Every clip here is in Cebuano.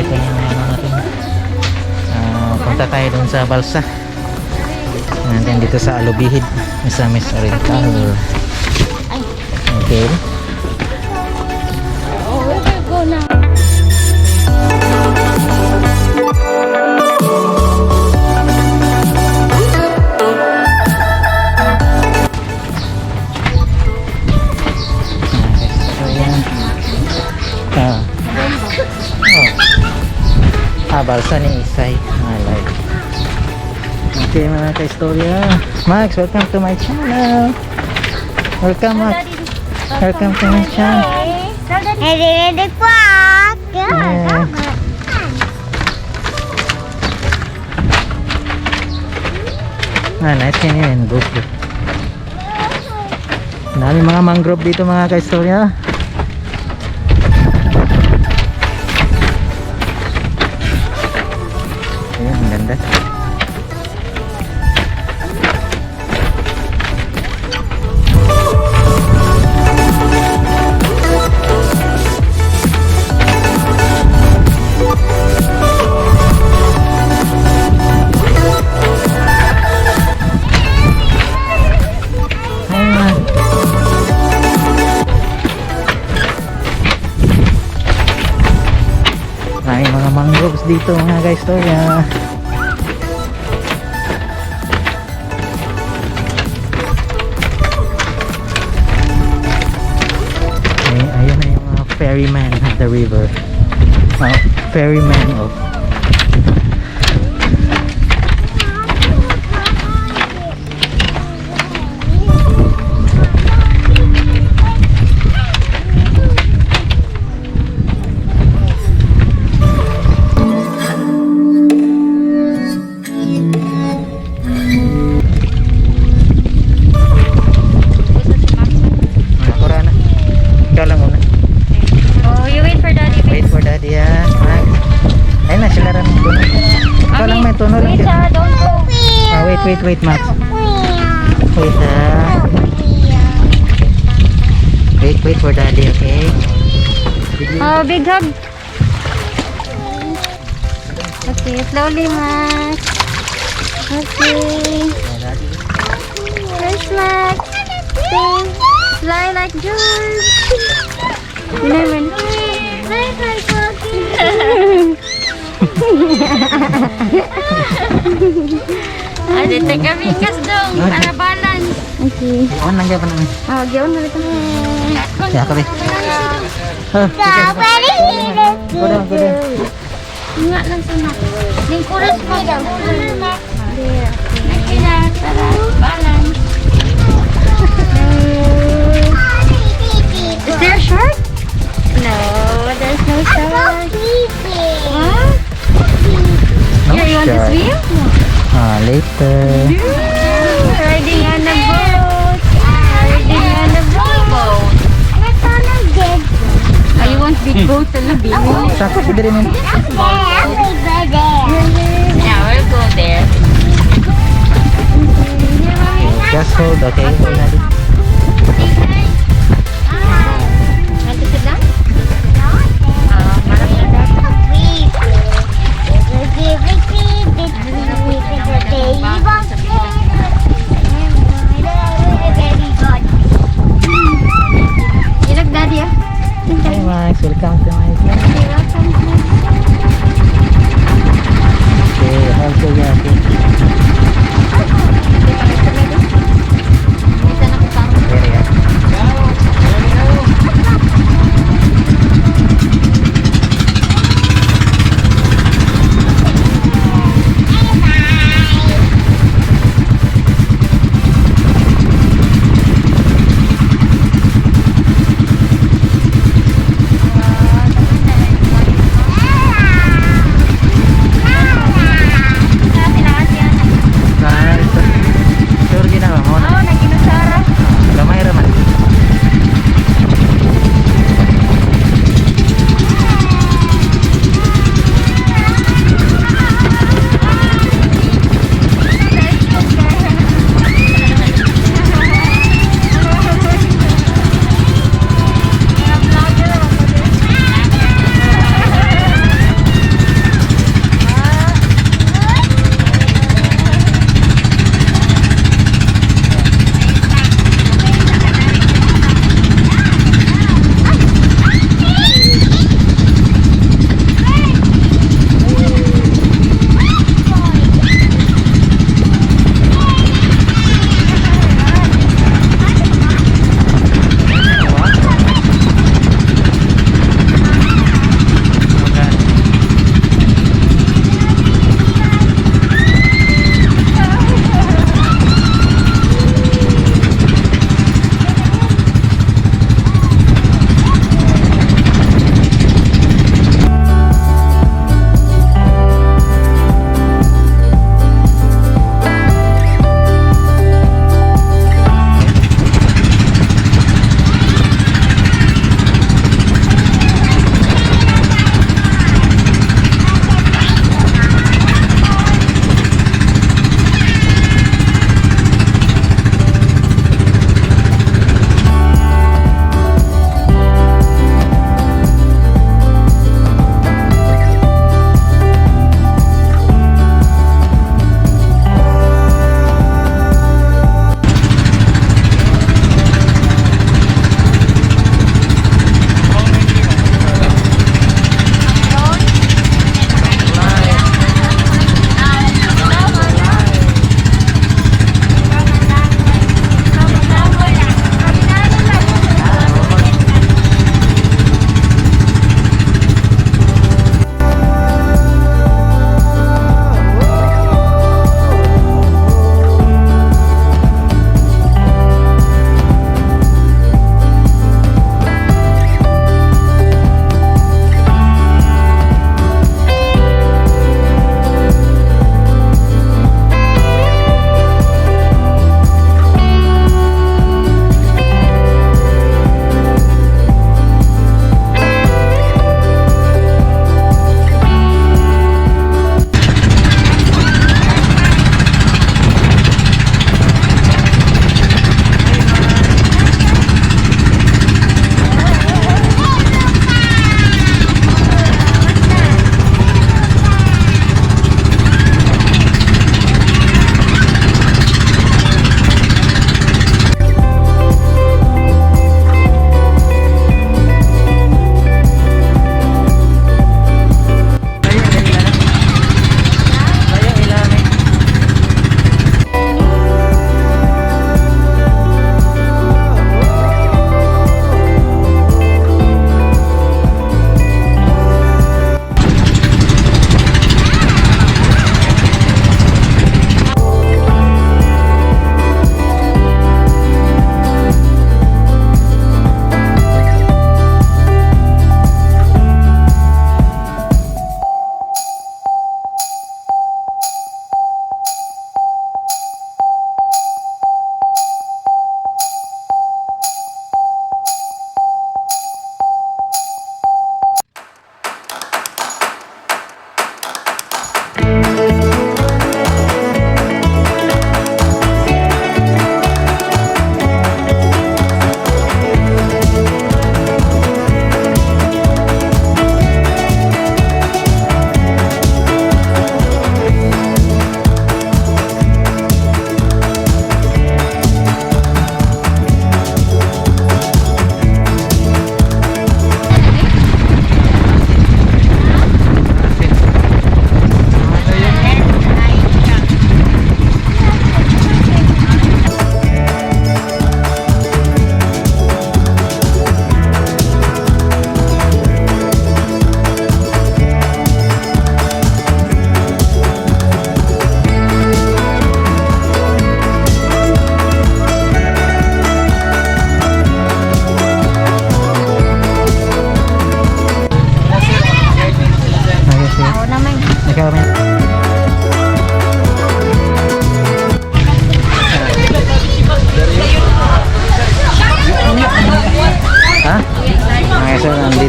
Itong ano natin. Ah, punta tayo dun sa balsa. Natin dito sa Alubijid, Misamis Oriental. Okay. Oh, we will go now. Okay, so yan. Ah. Oh. Ah, balsa ni Isay. Ah, live. Okay, mga kaistorya. Max, welcome to my channel. Welcome, Max. Welcome to my channel. Ready, ready, quack. Yeah. Ah, nice yan yun. GoPro. Dami mga mangrove dito, mga kaistorya. Ayan, ang ganda. Hi, ma. May mga mangroves dito, mga kaistorya. Ay, ayun na yung mga ferryman of the river. Oh, ferryman of Ako na. Ikaw lang muna. Oh, you wait for Daddy. Wait for Daddy ah. Max. Ayun na sila rin. Ikaw lang, may tuno lang Wait, dyan. ah, don't go. Ah, wait, wait, wait, Max. Wait ah. Wait, wait for Daddy, okay? Oh, big hug. Okay, slowly, Max. Okay. Nice, Max. Okay. Fly like George. You know when? Fly like Pocky. Ay, dito kami kas dong. Para balance. Okay. On lang pa naman. Oh, giyon na ito. Kaya ka, be. Ah, go down, go down. Nga lang sana. Lingkuras mo. There. Okay na. Para balance. Is there a shark? No, there's no shark. Huh? No Here, you want to shark. Swim? Ah, later. Riding on a boat. Riding on a boat. Oh, you want big boat talaga? Sako si diri nin. Yeah, we'll go there. Just hold, okay? Hold, Daddy. Want to sit down? Ah, parang na. You look Daddy, ah. Hi, Max. Welcome to my channel. Welcome. Okay, hold ko yan, okay? Isa na ko Very, ah.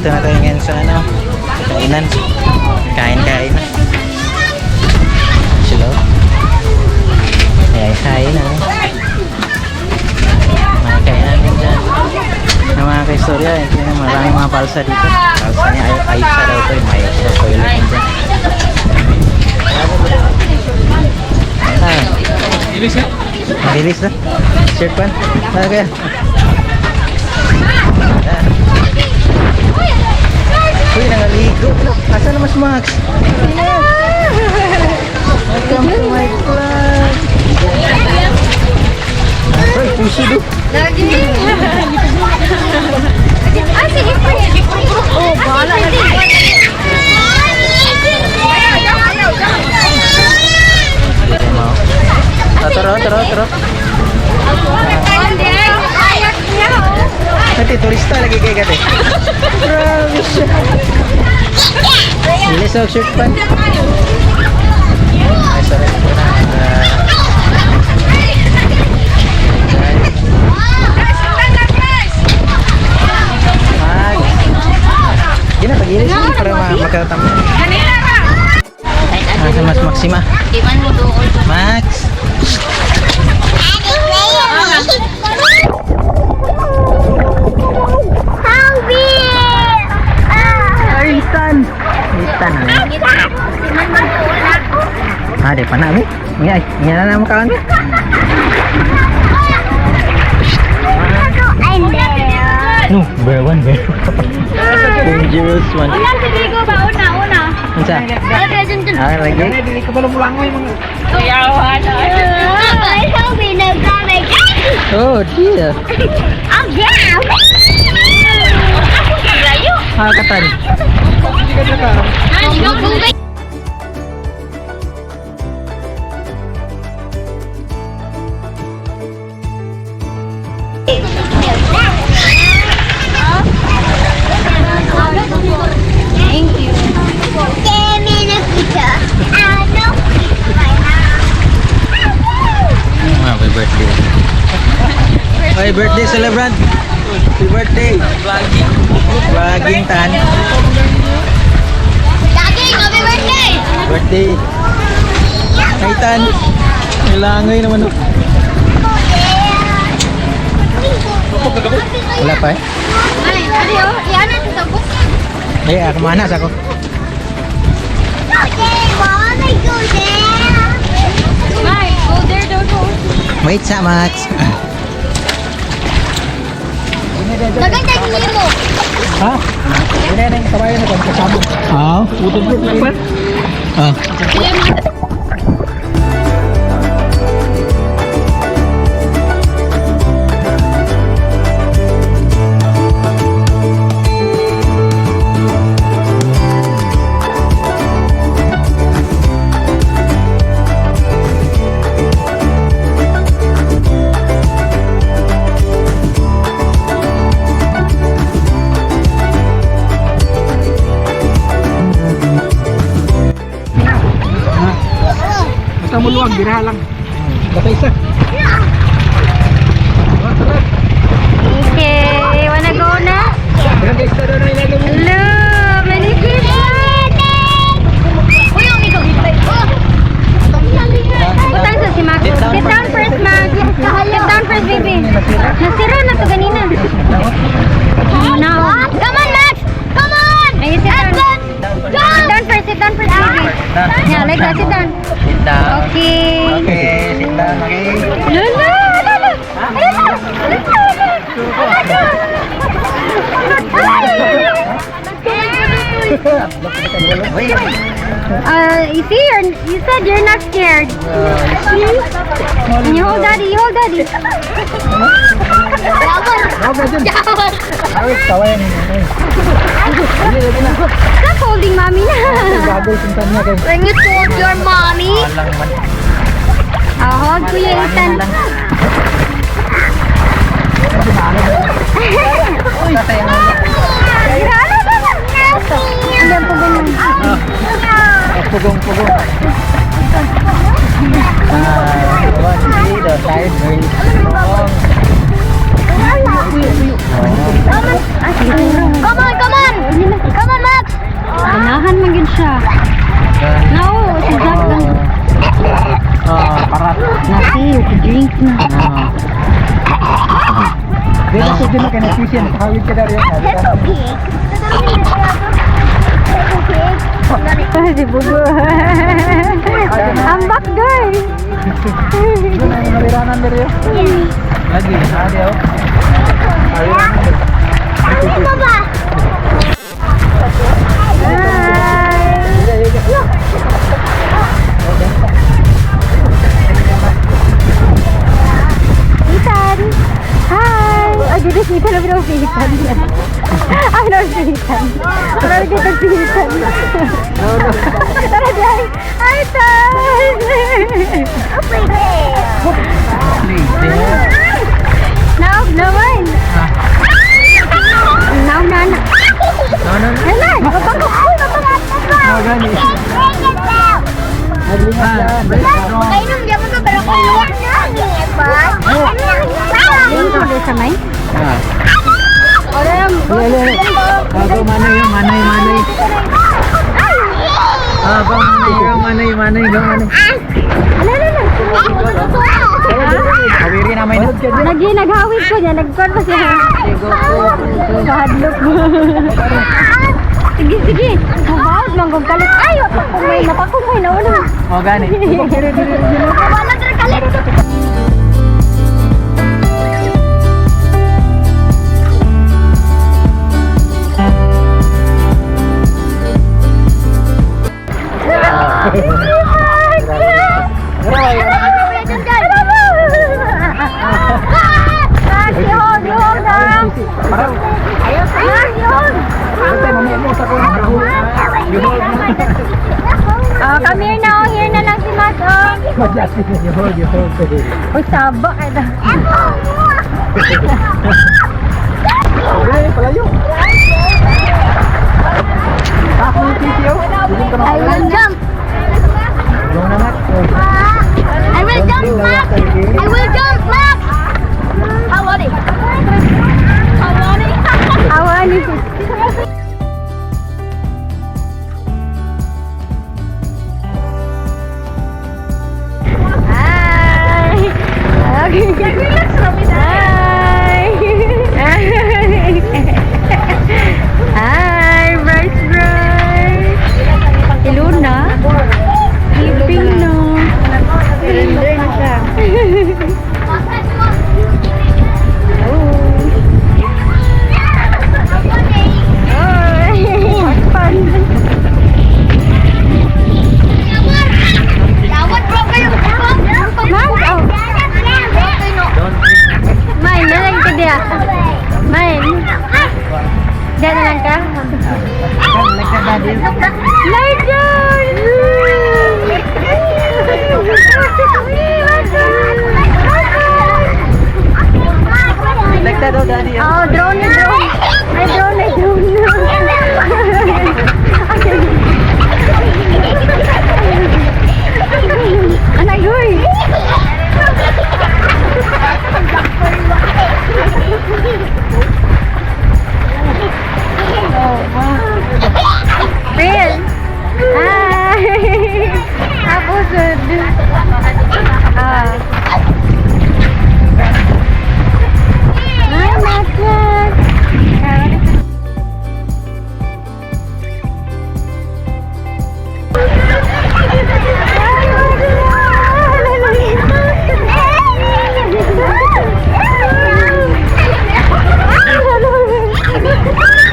Dito na tayo ngayon sa ano, sa kainan. Kain-kain na. Sila. Ay, hi na. Mga kainan din dyan. Na mga kaistorya, ito yung maraming mga balsa dito. Balsa niya, ay, Aysa daw ito, yung may toilet din dyan. Ah. Bilis na. Bilis na. Shirt pan. Ano kaya? Ah. Uy, nangaligo. Asa naman si Max? Welcome to my vlog. Ay, puso do. Ah, sige, sige. Oh, bahala na. Ah, tara, tara, tara. Ate, turista lagi kay kate. Grabe siya. Bilis og shirt pan. Ay, sorry po na. Ah, Gina, pag-ilis mo para makatama. Ah, sa Mas Maxima. Iman mo doon. Max! Ay, Ethan! Ethan, ah. Ah, di pa na, mi. Nga, nga na naman kaon, mi. No, bear one, bear one. Dangerous one. Una, si Rigo ba? Una, una. Unsa? Ah, lagi? Kuyawan. Oh, dear. Ah, katan. Thank you. Happy birthday. Happy birthday, celebrant. Happy birthday. Vlogging tan. Happy birthday! Birthday. Hi, Tan. Nilangoy naman, oh. Wala pa eh. Ay, ano yun? Iyan na sa book. Eh, ako mana sa ako. Okay, Mom, I go there. Ay, go there daw go. Wait sa Max. Maganda mo. Ha? Ah. Ah. Basta muluwag, biraha lang. Basta isa. Okay, wanna go na? Biraha ka isa doon na ilaga mo. Hello, many people. Uy, amigo. Butang sa si Max. Sit down first, Max. Sit down first, baby. Nasira na to ganina. No. Come on, Max! Come on! Ay, sit down. Go! Sit down first, sit down first, baby. Yeah, like that, sit down. Sit down. Okay. Okay, sit down, okay. Lala, lala. Lala, lala. Wait. You see, you said you're not scared. And you hold Daddy, you hold Daddy. Awit, kawayan. Stop holding Mommy na. Baboy, punta niya kay. When you told your mommy, Alang man. Ah, hold Kuya Ethan. Tatay ang Hindi po ganun. Pugong, pugong. Ah, one, see the tide very strong. Come on, come on! Daghan man gyud siya. No, si Jack lang. Oh, parat. Nasi, drink na. Ah. Dili ko din makanapisi, nakahawid ka dari. Peppa Pig. Peppa Pig. Si Bugo. Ambak, guys. Doon ay mariranan diri. Lagi, adi oh. Ano ba ba? Hi. Ethan! Hi! Ay, goodness, Ethan. Ano si Ethan? Ay, no, si Ethan. Ano dito si Ethan? Tara, Jai! Hi, Ethan! Naog naman! Naog na, na. No, no, no. Hala! Mabango! Uy, mabango! No, gani. Ah, very strong. Kainom di ako to pero kung luwak na. Yung order sa may? Ah. Order Ale, ale, ale. Ah, go, manay, oh, manay, manay. Ah, go, manay, go, manay, manay, go, manay. Ala, ala, ala. Awiri na may na. Nagi, naghawid ko niya. Nagkon pa siya. Go, go, go. Kahadlok mo. Sige, sige. Mabawad man kong kalit. Ay, mapakumay, mapakumay na ulo. Oh, gani. Wala na kalit. Sihog, sihog na. Parang Ayaw, sihog. basta mamaya mo sa kong Oh, come here na, oh. Here na lang si Max, oh. Madyasi. You hold, you hold. Uy, saba ka na. Okay, palayo. Ako yung PTO. Dili ka I will jump. Go na, Max. I will jump, Max. I will jump, Max. How are you? How are you? Awa ni. Hi! Okay. Hi! Hi, Bryce Bryce! Si Luna? Sleeping no. Surrender na siya. Oh. Fun. Dawat bro kayo. Max, oh. Don't drink. Mine, na lang ka diya. Mine. Diya na lang ka? Come, like that, daddy. Light Like that, oh, daddy. Oh, drone na drone. Ay, drone na drone. Anak, uy. Phil. Hi. Tapos, ah. Hi, Max.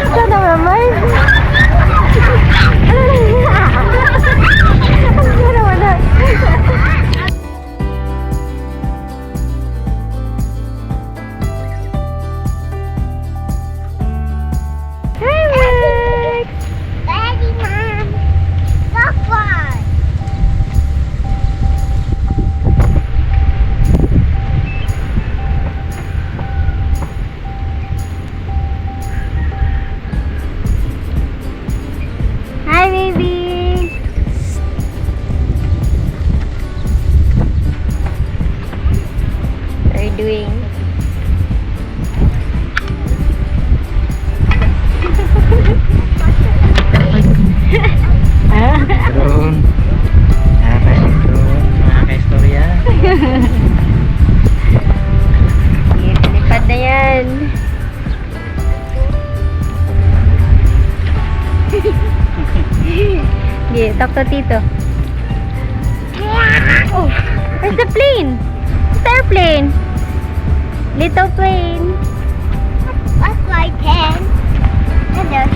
Sana mamay. Sana wala. Hi, Max! Daddy, Mom. Stop one. Hi, baby! What are you doing? Talk to Tito. Oh, where's the plane? It's the airplane. Little plane. That's like 10. And there's